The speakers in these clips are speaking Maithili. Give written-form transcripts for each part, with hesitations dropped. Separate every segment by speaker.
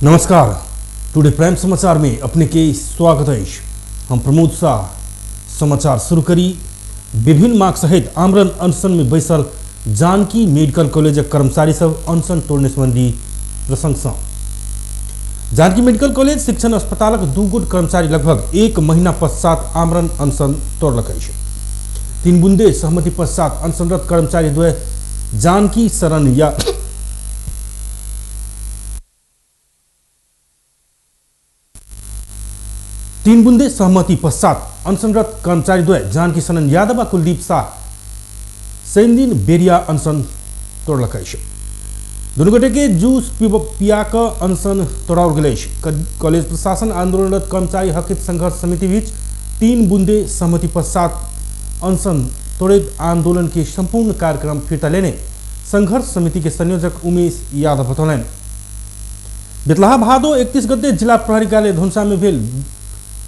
Speaker 1: नमस्कार, टुडे प्राइम समाचार में अपने के स्वागत अछि। हम प्रमोद शाह। समाचार शुरू करी। विभिन्न मांग सहित आमरण अनशन में बैसल जानकी मेडिकल कॉलेजक कर्मचारी सब अनशन तोड़ने संबंधी प्रसंग सँ जानकी मेडिकल कॉलेज शिक्षण अस्पतालक दू गोट कर्मचारी लगभग एक महीना पश्चात आमरण अनशन तोड़लक अछि। तीन बुंदे सहमति पश्चात अनशनरत कर्मचारी द्वय जानकी शरण या तीन बुंदे सहमति पश्चात अनशनरत कर्मचारी द्वय जानकी शरण यादव आ कुलदीप शाह शनिदिन बेरिया अनशन तोड़लक अछि। दुनू गोटे के जूस पिया कऽ अनशन तोड़ाओल गेल अछि। कॉलेज प्रशासन आंदोलनरत कर्मचारी हकहित संघर्ष समिति बीच तीन बुंदे सहमति पश्चात अनशन तोड़ैत आंदोलन के संपूर्ण कार्यक्रम फिर्ता लेने संघर्ष समिति के संयोजक उमेश यादव बतौलनि। बितलाहा भादो 31 गते जिला प्रहरी कार्यालय धनुषा में भेल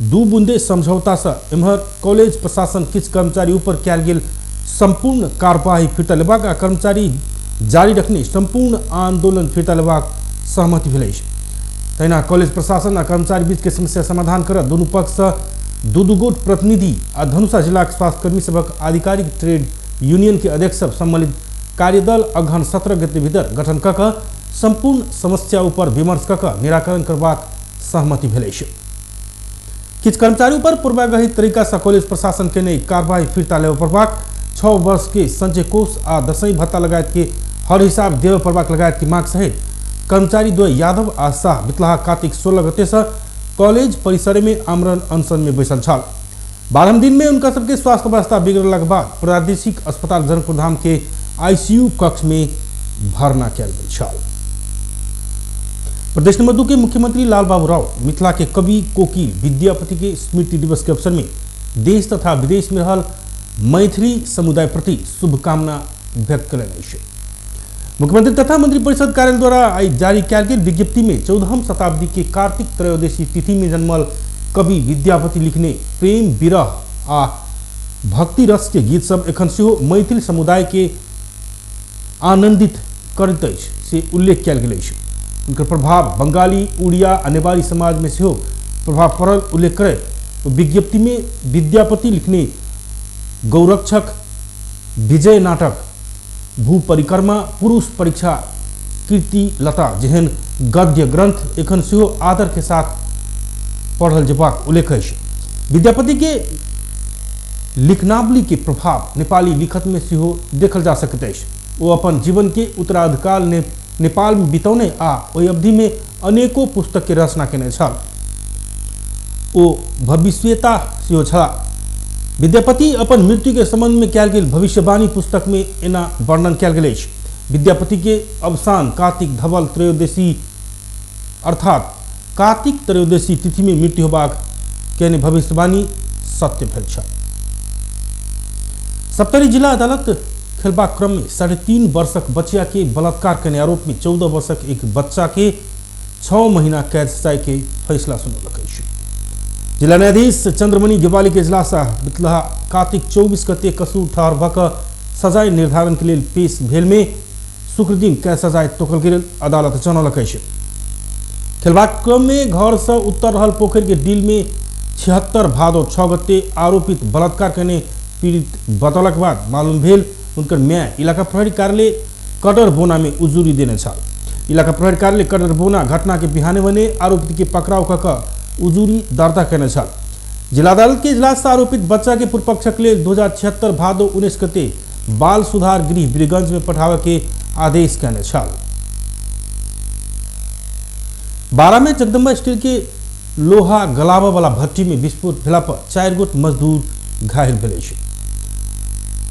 Speaker 1: दू बुंदे समझौता से एम्हर कॉलेज प्रशासन किछु कर्मचारी ऊपर कयल गेल संपूर्ण कार्यवाही फिर्ता लेबाक आ कर्मचारी जारी रखने संपूर्ण आंदोलन फिर्ता लेबाक सहमति भेल अछि। तहिना कॉलेज प्रशासन आ कर्मचारी बीच के समस्या समाधान करत दुनू पक्ष सँ दू दू गोट प्रतिनिधि आ धनुषा जिलाक स्वास्थ्यकर्मी सभक आधिकारिक ट्रेड यूनियन के अध्यक्ष सब सम्मिलित कार्यदल अगहन 17 गते भीतर गठन कऽ कऽ संपूर्ण समस्या ऊपर विमर्श कऽ कऽ निराकरण करबाक सहमति भेल अछि। किछु कर्मचारी पर पूर्वाग्रही तरीका से कॉलेज प्रशासन केने कार्रवाई फिर्ता लेबय पड़बाक, 6 वर्ष के संचय कोष आ दसई भत्ता लगायत के हर हिसाब देबय पड़बाक लगायत के मांग सहित कर्मचारी द्वय यादव आ शाह बितलाहा कार्तिक 16 गते से कॉलेज परिसर में आमरण अनशन में बैसल छल। 12 दिन में उनका सबके स्वास्थ्य अवस्था बिगड़लाक बाद प्रादेशिक अस्पताल जनकपुर धाम के आईसीयू कक्ष में भर्ना कयल गेल छल। प्रदेश नंबर 2 के मुख्यमंत्री लाल बाबू राव मिथिला के कवि कोकिल विद्यापति के स्मृति दिवस के अवसर में देश तथा विदेश में रहल मैथिली समुदाय प्रति शुभकामना व्यक्त कयलनि अछि। मुख्यमंत्री तथा मंत्रिपरिषद कार्यालय द्वारा आई जारी कयल गेल विज्ञप्ति में 14वीं शताब्दी के कार्तिक त्रयोदशी तिथि में जन्मल कवि विद्यापति लिखने प्रेम विरह आ भक्ति रस के गीत सब एखन सेहो मैथिल समुदाय के आनंदित करैत अछि से उल्लेख कयल गेल अछि। हुनकर प्रभाव बंगाली, उड़िया आ नेपाली समाज में सेहो प्रभाव पड़ल उल्लेख करैत विज्ञप्ति में विद्यापति लिखने गौरक्षक, विजय नाटक, भू परिक्रमा, पुरुष परीक्षा, कीर्ति लता जेहन गद्य ग्रंथ एखन सेहो आदर के साथ पढ़ल जेबाक उल्लेख अछि। विद्यापति के लिखनावली के प्रभाव नेपाली लिखत में सेहो देखल जा सकैत अछि। ओ अपन जीवन के उत्तराधिकाल नेपाल में बितौने आ ओहि अवधि में अनेको पुस्तक के रचना केने छल। ओ भविष्यता सेहो छलाह। विद्यापति अपन मृत्यु के संबंध में कयल गेल भविष्यवाणी पुस्तक में एना वर्णन कयल गेल अछि। विद्यापति के अवसान कार्तिक धवल त्रयोदशी अर्थात कार्तिक त्रयोदशी तिथि में मृत्यु होबाक केने भविष्यवाणी सत्य भेल छल। सप्तरी जिला अदालत खेलबाक क्रम में 3.5 वर्षक बच्चिया के बलात्कार केने आरोप में 14 वर्षक एक बच्चा के 6 महीना कैद सजाय के फैसला सुनौलक अछि। जिला न्यायाधीश चंद्रमणि गेवाली के इजलास बितलाहा कार्तिक 24 गते कसूर ठहर भऽ कऽ सजाय निर्धारण के लेल पेश भेल में शुक्र दिन कैद सजाय तोकल गेल अदालत जनौलक अछि। खेलबाक क्रम में घर से उत्तर रहल पोखरि के डील में 76 भादो 6 गते आरोपित बलात्कार केने पीड़ित बतौलक बाद मालूम भेल हुनकर माय इलाका प्रहरी कार्यालय कडरबोना में उजूरी देने छल। इलाका प्रहरी कार्यालय कडरबोना घटना के बिहाने बने आरोपित के पकड़ाव कऽ कऽ उजूरी दर्ता केने छल। जिला अदालत के इजलास से आरोपित बच्चा के पूर्वपक्षक लेल 2076 भादो 19 गते बाल सुधार गृह बीरगंज में पठावे के आदेश केने छल। 12 में जगदम्बा स्टील के लोहा गलाबऽ वाला भट्टी में विस्फोट भेला पर 4 गोट मजदूर घायल भेल अछि।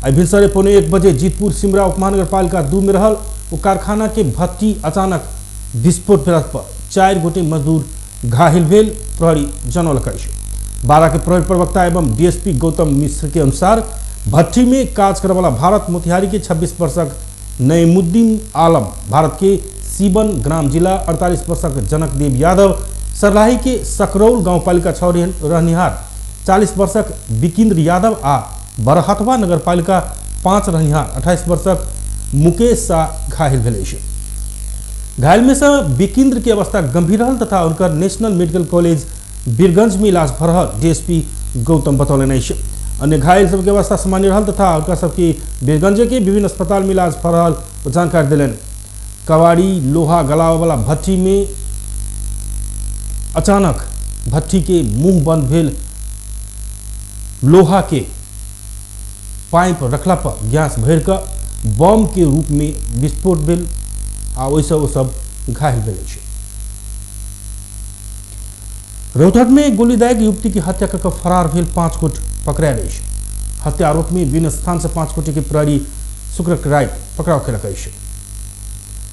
Speaker 1: आइ भिनसरे 12:45 बजे जीतपुर सिमरा उपमहानगरपालिका 2 में रहल ओ कारखाना के भट्टी अचानक विस्फोट भेला पर 4 गोटे मजदूर घायल भेल प्रहरी जनौलक अछि। 12 के प्रहरी प्रवक्ता एवं डीएसपी गौतम मिश्र के अनुसार भट्टी में काज करय वाला भारत मोतिहारी के 26 वर्षक नईमुद्दीन आलम, भारत के सीबन ग्राम जिला 48 वर्षक जनक देव यादव, सरलाही के सकरौल गांवपालिका 6 रहनिहार 40 वर्षक विकिंद्र यादव आ बरहथवा नगरपालिका 5 रहनिहार 28 वर्षक मुकेश शाह घायल भेल अछि। घायल में से बिकिंद्र के अवस्था गंभीर रहल तथा उनकर नेशनल मेडिकल कॉलेज बीरगंज में इलाज भऽ रहल डीएसपी गौतम बतौलनि अछि। अन्य घायल सबके अवस्था सामान्य रहल तथा हुनका सबके बीरगंज के विभिन्न अस्पताल में इलाज भऽ रहल ओ जानकारी देलनि। कबाड़ी लोहा गलाबऽ वाला भट्ठी में अचानक भट्ठी के मुंह बंद भेल लोहा के पाइप रखला पर गैस भरि कऽ बम के रूप में विस्फोट भेल आ ओहिसँ ओ सब घायल भेल अछि। रौतहट में गोलीदायक युवती की हत्या कऽ फरार भेल 5 गोट पकड़ायल अछि। हत्या आरोप में विभिन्न स्थान से 5 गोटे के प्रहरी शुक्रक राति पकड़ाव केलक अछि।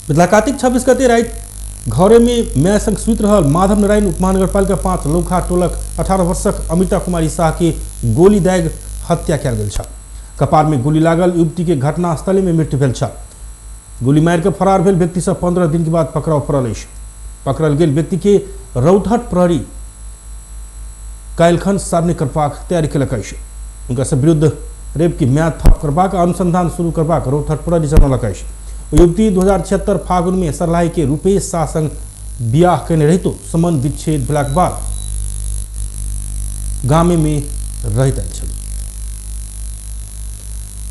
Speaker 1: मिथिला कार्तिक 26 गते राति घरे में my संग सुति रहल माधव नारायण उपमहानगरपालिका 5 लौखा टोलक 18 वर्षक अमिता कुमारी साह के गोली दागि हत्या कयल गेल छल। कपार में गोली लागल युवती के घटनास्थले में मृत्यु भेल छल। गोली मारि कऽ फरार भेल व्यक्ति से 15 दिन के बाद पकड़ाव पड़ल अछि। पकड़ल गेल व्यक्ति के रौतहट प्रहरी काल्हिखन सार्वजनिक करबाक तैयारी केलक अछि। हुनका सब विरुद्ध रेप की म्याद थप करबाक अनुसंधान शुरू करबाक रौतहट प्रहरी जनौलक अछि। युवती 2076 फागुन में सरलाही के रूपेश शाह संग बियाह केने रहितो संबंध विच्छेद भेलाक बाद गामे में रहैत आयल छल।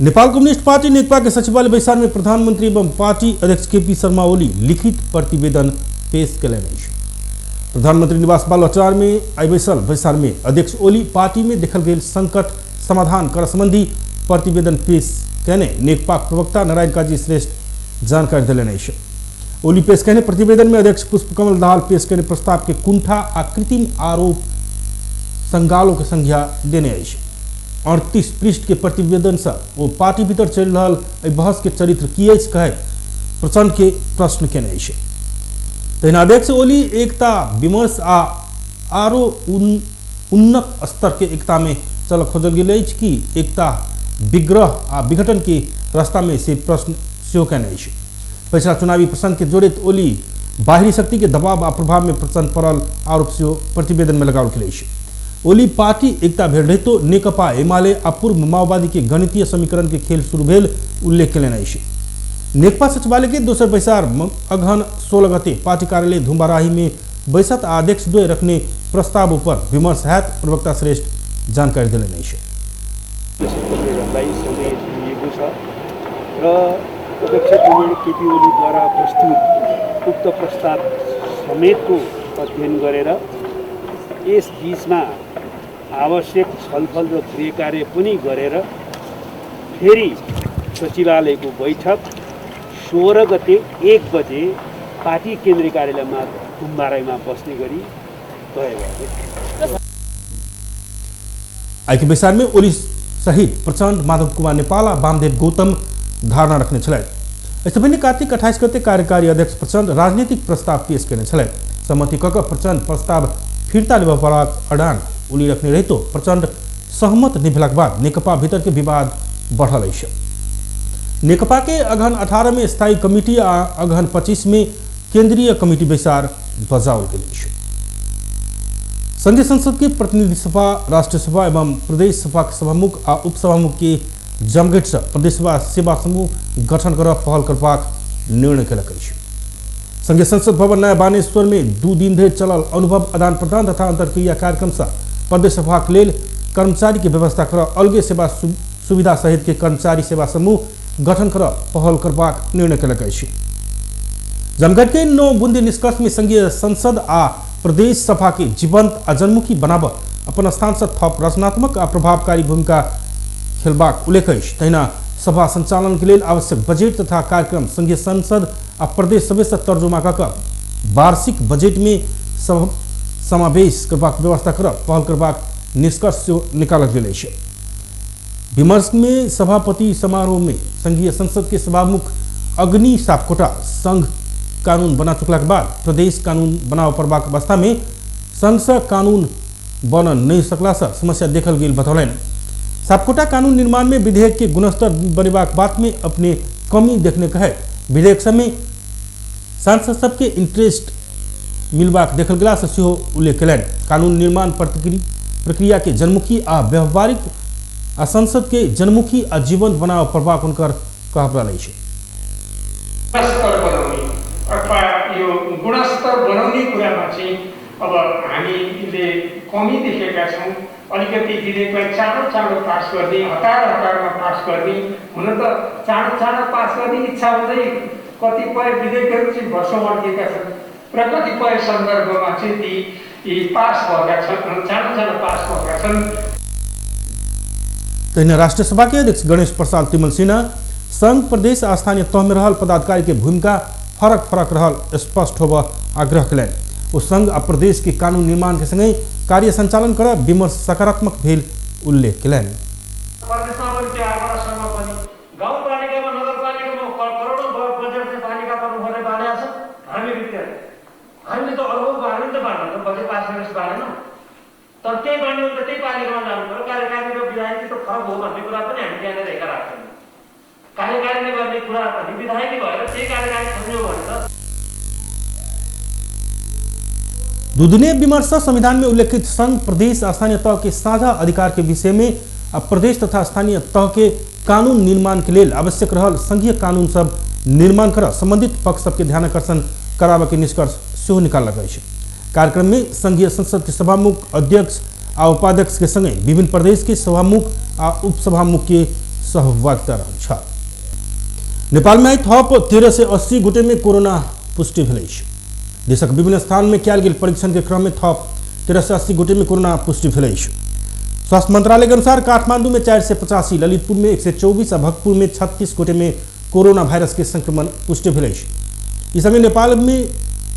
Speaker 1: नेपाल कम्युनिस्ट पार्टी नेकपा के सचिवालय बैसार में प्रधानमंत्री एवं पार्टी अध्यक्ष केपी शर्मा ओली लिखित प्रतिवेदन पेश कयलनि अछि। प्रधानमंत्री निवास बालुवाटार में आइ बैसल बैसार में अध्यक्ष ओली पार्टी में देखल गेल संकट समाधान कर संबंधी प्रतिवेदन पेश कयने नेकपा प्रवक्ता नारायण काजी श्रेष्ठ जानकारी देलनि अछि। ओली पेश कयने प्रतिवेदन में अध्यक्ष पुष्पकमल दाहाल पेश कयने प्रस्ताव के कुंठा आ कृत्रिम आरोप संगालो के संज्ञा देने अछि। 38 पृष्ठ के प्रतिवेदन से ओ पार्टी भीतर चलि रहल एहि बहस के चरित्र की अछि कहैत प्रचंड के प्रश्न केने अछि। तहिना अध्यक्ष ओली एकता विमर्श आ आरो उन्नत स्तर के एकता में चल खोजल गेल अछि कि एकता विग्रह आ विघटन के रास्ता में से प्रश्न सेहो केने अछि। पछिला चुनावी प्रसंग के जोड़ैत ओली बाहरी शक्ति के दबाव आ प्रभाव में प्रचंड पड़ल आरोप सेहो प्रतिवेदन में लगाओल गेल अछि। ओली पार्टी एकता भेल रहितो नेकपा एमाले आ पूर्व माओवादी के गणितीय समीकरण के खेल शुरू भेल उल्लेख केलनि अछि। नेकपा सचिवालय के दोसर बैसार अगहन 16 गते पार्टी कार्यालय धुम्बाराही में बैसत आ अध्यक्ष द्वय रखने प्रस्ताव ऊपर विमर्श हैत प्रवक्ता श्रेष्ठ जानकारी देलनि अछि।
Speaker 2: समय दिएको छ र अध्यक्ष केपी ओलीद्वारा प्रस्तुत उक्त प्रस्ताव समेतको अध्ययन गरेर यस बीचमा आवश्यक छलफल र गृहकार्य पनि गरेर फेरि सचिवालयको बैठक 16 गते 1 बजे पार्टी केन्द्रीय कार्यालयमा धुम्बाराईमा बस्ने गरी तय भएको।
Speaker 1: आइके बैसार में ओली सहित प्रचण्ड, माधव कुमार नेपाल आ वामदेव गौतम धारणा रखने छलथि। एहिसँ पहिने कार्तिक 28 गते कार्यकारी अध्यक्ष प्रचण्ड राजनीतिक प्रस्ताव पेश केने छलथि। सहमति कऽ कऽ प्रचण्ड प्रस्ताव फिर्ता लेबऽ पड़बाक अडान ओली रखने रहितो प्रचण्ड सहमत नहि भेलाक बाद नेकपा भीतर के विवाद बढ़ल अछि। नेकपा के अगहन 18 में स्थायी कमिटी आ अगहन 25 में केंद्रीय कमिटी बैसार बजाओल गेल अछि। संघीय संसद के प्रतिनिधि सभा, राष्ट्रीय सभा एवं प्रदेश सभा के सभामुख आ उपसभामुख के जमघट से प्रदेश सभा सेवा समूह गठन कर पहल करबाक निर्णय केलक अछि। संघीय संसद भवन नया बानेश्वर में 2 दिन धरि चलल अनुभव आदान प्रदान तथा अंतर्क्रिया कार्यक्रम से प्रदेश सभा के लेल कर्मचारी के व्यवस्था कर अलगे सेवा सुविधा सहित के कर्मचारी सेवा समूह गठन कर पहल करबाक निर्णय केलक अछि। जमघट के 9 बुंदी निष्कर्ष में संघीय संसद आ प्रदेश सभा के जीवंत आ जनमुखी बनाब अपन स्थान से थप रचनात्मक आ प्रभावकारी भूमिका खेलबाक उल्लेख अछि। तहिना सभा संचालन के लेल आवश्यक बजट तथा कार्यक्रम संघीय संसद आ प्रदेश सभा से तर्जुमा कऽ कऽ वार्षिक बजट में समावेश करबाक व्यवस्था कर पहल करबाक निष्कर्ष सेहो निकालल गेल अछि। विमर्श में सभापति समारोह में संघीय संसद के सभामुख अग्नि सापकोटा संघ कानून बना चुकला के बाद प्रदेश कानून बनाव पड़बाक अवस्था में संघ से कानून बन नहीं सकला से समस्या देखल गेल बतौलनि। सापकोटा कानून निर्माण में विधेयक के गुणस्तर बनेबाक बात में अपने कमी देखने कहे विधेयक सब में सांसद सबके इंटरेस्ट मिलबाक देखल गेला से सेहो उल्लेख केलनि। कानून निर्माण प्रक्रिया के जनमुखी आ व्यवहारिक आ संसद के जनमुखी आ जीवंत बनाव पड़बाक हुनकर कहब रहल अछि।
Speaker 3: अथवा गुणस्तर बनाउने कुरामा चाहिँ अब हामीले कमी देखेका छौँ। अलिकति विधेयकलाई चाँडो चाँडो पास गर्ने, हतार हतारमा पास गर्ने, हुन त चाँडो चाँडो पास गर्ने इच्छा हुँदै कतिपय विधेयकहरू चाहिँ वर्षौँ अड्केका छन् र कतिपय सन्दर्भमा चाहिँ ती पास भएका छन्, चाँडो चाँडो पास भएका छन्।
Speaker 1: तहिना राष्ट्रिय सभा के अध्यक्ष गणेश प्रसाद तिमल सिन्हा संघ प्रदेश आ स्थानीय तह में रहल पदाधिकारी के भूमिका फरक फरक रहल स्पष्ट होब आग्रह कयलनि। ओ संघ आ प्रदेश के कानून निर्माण के संगहि कार्य संचालन कर विमर्श सकारात्मक भेल उल्लेख कयलनि।
Speaker 4: प्रदेशमा पनि त्यो आँकडा सँग पनि गाउँपालिकामा नगरपालिकामा करोडौँ बजेट चाहिँ पालिका प्रमुखहरूले बाँडेका छन्। हामी हामीले त अर्को बाँड्यौँ नि त, बाँड्नु बजेट पास गरेपछि बाँडेनौँ, तर त्यही बाँड्यो भने त त्यही पालिकामा जानु पऱ्यो। कार्यकारिणी र विधायकी त फरक हो भन्ने कुरा पनि हामी त्यहाँनिर हेरेका राख्छौँ। कार्यकारिणी गर्ने कुरा पनि विधायकी भएर त्यही कार्यकारिणी खोज्ने हो भने त
Speaker 1: दुदिने विमर्श संविधान में उल्लेखित संघ प्रदेश स्थानीय तह के साझा अधिकार के विषय में प्रदेश तथा स्थानीय तह के कानून निर्माण के लेल आवश्यक रहल संघीय कानून सब निर्माण कर संबंधित पक्ष सबके ध्यानाकर्षण कराबऽ के निष्कर्ष सेहो निकाललक अछि। कार्यक्रम में संघीय संसद के सभामुख अध्यक्ष आ उपाध्यक्ष के संगे विभिन्न प्रदेश के सभामुख आ उपसभामुख के सहभागिता रहल छल। नेपाल में थप 1380 गोटे में कोरोना पुष्टि भेल अछि। देशक विभिन्न स्थान में कयल गेल परीक्षण के क्रम में थप 1380 गोटे में कोरोना पुष्टि भेल अछि। स्वास्थ्य मंत्रालय के अनुसार काठमांडू में 485, ललितपुर में 124 आ भक्तपुर में 36 गोटे में कोरोना वायरस के संक्रमण पुष्टि भेल अछि। इस समय नेपाल में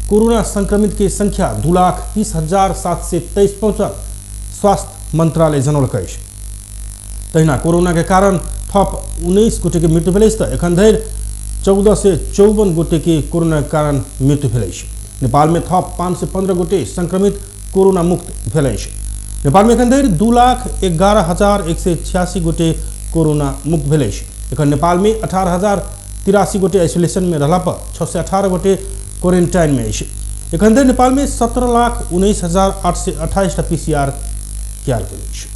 Speaker 1: कोरोना संक्रमित के संख्या 2,30,723 पहुंचल स्वास्थ्य मंत्रालय जनौलक अछि। तहिना कोरोना के कारण थप 19 गोटे के मृत्यु भेल अछि त एखन धरि 1454 गोटे के कोरोना के कारण मृत्यु भेल अछि। नेपाल में थप 515 गोटे संक्रमित कोरोना मुक्त भेल अछि। नेपाल में एखन धरि 2,11,186 गोटे कोरोना मुक्त भेल अछि। एखन नेपाल में 18,083 गोटे आइसोलेशन में रहला पर 618 गोटे क्वारेंटाइन में अछि। एखन धरि नेपाल में 17,19,828 PCR कयल गेल अछि।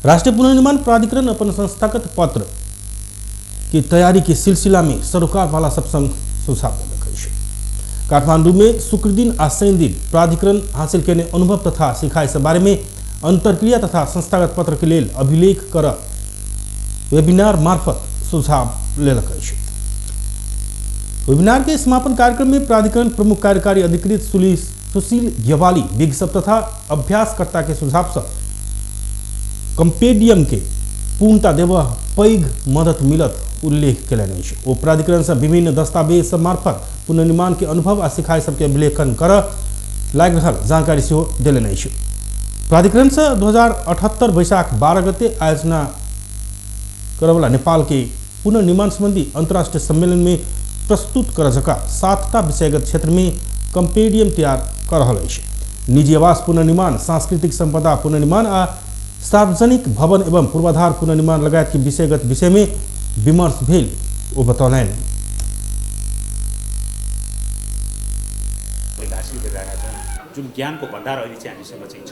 Speaker 1: राष्ट्रीय पुनर्निर्माण प्राधिकरण अपन संस्थागत पत्र की तैयारी के सिलसिला में सरोकार वाला सब संग सुझाव देलक अछि। काठमांडू में शुक्र दिन आ शनि दिन प्राधिकरण हासिल केने अनुभव तथा सिखाई के बारे में अंतर्क्रिया तथा संस्थागत पत्र के लेल अभिलेख कर वेबिनार मार्फत सुझाव लेलक अछि। वेबिनार के समापन कार्यक्रम में प्राधिकरण प्रमुख कार्यकारी अधिकृत सुशील ज्ञवाली विज्ञ तथा अभ्यासकर्ता के सुझाव से कंपेडियम के पूर्णता देव पैघ मदद मिलत उल्लेख कयलनि अछि। ओ प्राधिकरण से विभिन्न दस्तावेज सब मार्फत पुनर्निर्माण के अनुभव आ सिखाई सबके अभिलेखन कर लागि रहल जानकारी सेहो देलनि अछि। प्राधिकरण से 2078 वैशाख 12 गते आयोजना करवला नेपाल के पुनर्निर्माण संबंधी अंतर्राष्ट्रीय सम्मेलन में प्रस्तुत कर जका 7टा विषयगत क्षेत्र में कंपेडियम तैयार कर रहल अछि। निजी आवास पुनर्निर्माण, सांस्कृतिक संपदा पुनर्निर्माण आ सार्वजनिक भवन एवं पूर्वाधार पुनर्निर्माण लगायत के विषयगत विषय में विमर्श भेल ओ बतौलनि।
Speaker 5: हासिल गरिरहेका छौँ, जुन ज्ञानको भण्डार अहिले चाहिँ हामीसँग चाहिँ छ,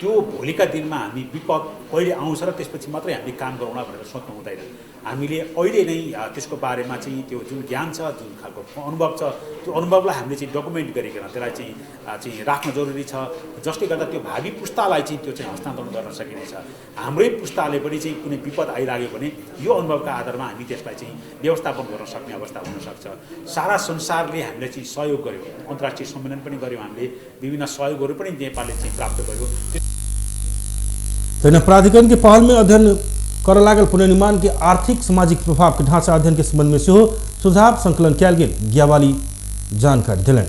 Speaker 5: त्यो भोलिका दिनमा हामी विपद कहिले आउँछ र त्यसपछि मात्रै हामीले काम गरौँला भनेर सोच्नु हुँदैन। हामीले अहिले नै त्यसको बारेमा चाहिँ त्यो जुन ज्ञान छ, जुन खालको अनुभव छ, त्यो अनुभवलाई हामीले चाहिँ डकुमेन्ट गरिकन त्यसलाई चाहिँ राख्न जरुरी छ, जसले गर्दा त्यो भावी पुस्तालाई चाहिँ त्यो चाहिँ हस्तान्तरण गर्न सकिनेछ। हाम्रै पुस्ताले पनि चाहिँ कुनै विपद आइलाग्यो भने यो अनुभवका आधारमा हामी त्यसलाई चाहिँ व्यवस्थापन गर्न सक्ने अवस्था हुनसक्छ। सारा संसारले हामीलाई चाहिँ सहयोग गर्यो, अन्तर्राष्ट्रिय सम्मेलन पनि गर्यौँ, हामीले विभिन्न सहयोगहरू पनि नेपालले चाहिँ प्राप्त गर्यो।
Speaker 1: तहिना प्राधिकरण के पहल में अध्ययन कर लागल पुनर्निर्माण के आर्थिक सामाजिक प्रभाव के ढांचा अध्ययन के संबंध में सेहो सुझाव संकलन कयल गेल ज्ञवाली जानकारी देलनि।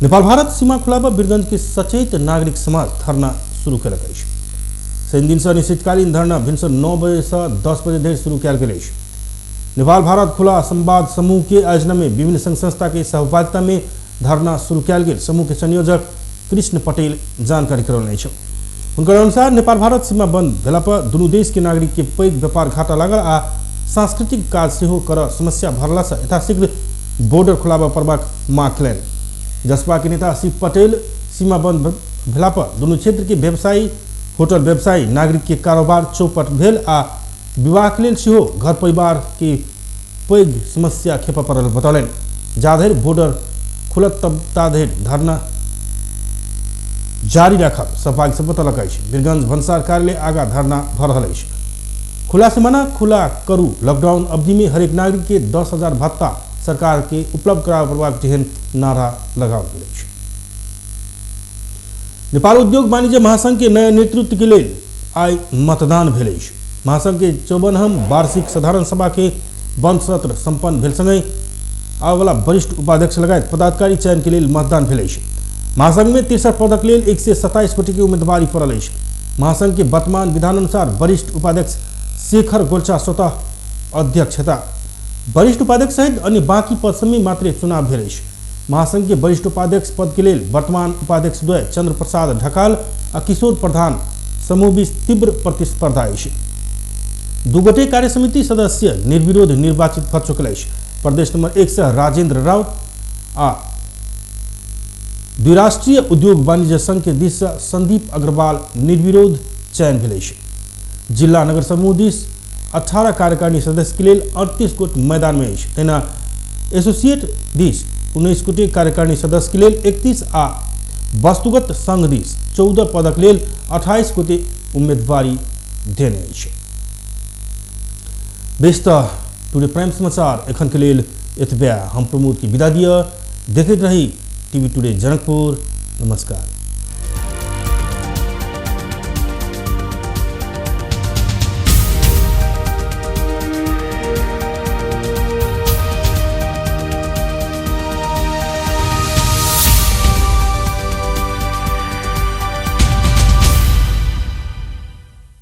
Speaker 1: नेपाल भारत सीमा खुलाबा वीरगंज के सचेत नागरिक समाज धरना शुरू कयलक अछि। शनि दिन से अनिश्चितकालीन धरना भिनसर 9 बजे से 10 बजे धरि शुरू कयल गेल अछि। नेपाल भारत खुला संवाद समूह के आयोजना में विभिन्न संघ संस्था के सहभागिता में धरना शुरू कयल गेल समूह के संयोजक कृष्ण पटेल जानकारी करौलनि अछि। हुनकर अनुसार नेपाल भारत सीमा बंद भेला पर दुनू देश के नागरिक के पैघ व्यापार घाटा लागल आ सांस्कृतिक काज सेहो कर समस्या भरला से यथाशीघ्र बॉर्डर खुलाबऽ पड़बाक मांग कयलनि। जसपा के नेता शिव पटेल सीमा बंद भेला पर दुनू क्षेत्र के व्यवसायी, होटल व्यवसायी, नागरिक के कारोबार चौपट भेल आ विवाह के लेल सेहो घर परिवार के पैघ समस्या खेपऽ पड़ल बतौलनि। जाधरि बॉर्डर खुलत तब ताधरि धरना जारी राखब सहभागी सब बतौलक अछि। वीरगंज भन्सार कार्यालय आगा धरना भऽ रहल अछि। खुला सीमाना खुला करू, लॉकडाउन अवधि में हरेक नागरिक के 10,000 भत्ता सरकार के उपलब्ध कराबऽ पड़बाक जेहन नारा लगाओल गेल अछि। नेपाल उद्योग वाणिज्य महासंघ के नया नेतृत्व के लेल आइ मतदान भेल अछि। महासंघ के 54हम वार्षिक साधारण सभा के बंद सत्र संपन्न भेल संगहि आबयवला वरिष्ठ उपाध्यक्ष लगायत पदाधिकारी चयन के लेल मतदान भेल अछि। महासंघ में 63 पदक लेल 127 गोटे के उम्मीदवारी पड़ल अछि। महासंघ के वर्तमान विधान अनुसार वरिष्ठ उपाध्यक्ष शेखर गोल्छा स्वतः अध्यक्ष हेता। वरिष्ठ उपाध्यक्ष सहित अन्य बाकी पद सब में मात्रे चुनाव भेल अछि। महासंघ के वरिष्ठ उपाध्यक्ष पद के लेल वर्तमान उपाध्यक्ष द्वय चंद्र प्रसाद ढकाल आ किशोर प्रधान समूह बीच तीव्र प्रतिस्पर्धा अछि। दू गोटे कार्यसमिति सदस्य निर्विरोध निर्वाचित भऽ चुकल अछि। प्रदेश नंबर 1 से राजेंद्र राउत आ द्विराष्ट्रीय उद्योग वाणिज्य संघ के दिस से संदीप अग्रवाल निर्विरोध चयन भेल अछि। जिला नगर समूह दिस 18 कार्यकारिणी सदस्य के लेल 38 गोट मैदान में अछि। तहिना एसोसिएट दिस 19 गोटे कार्यकारिणी सदस्य के लेल 31 आ वस्तुगत संघ दिस 14 पदक लेल 28 गोटे उम्मीदवारी देने अछि। बेस तऽ टुडे प्राइम समाचार एखन के लेल एतबे। हम प्रमोद के विदा दिअ। देखैत रही टीवी टुडे जनकपुर। नमस्कार।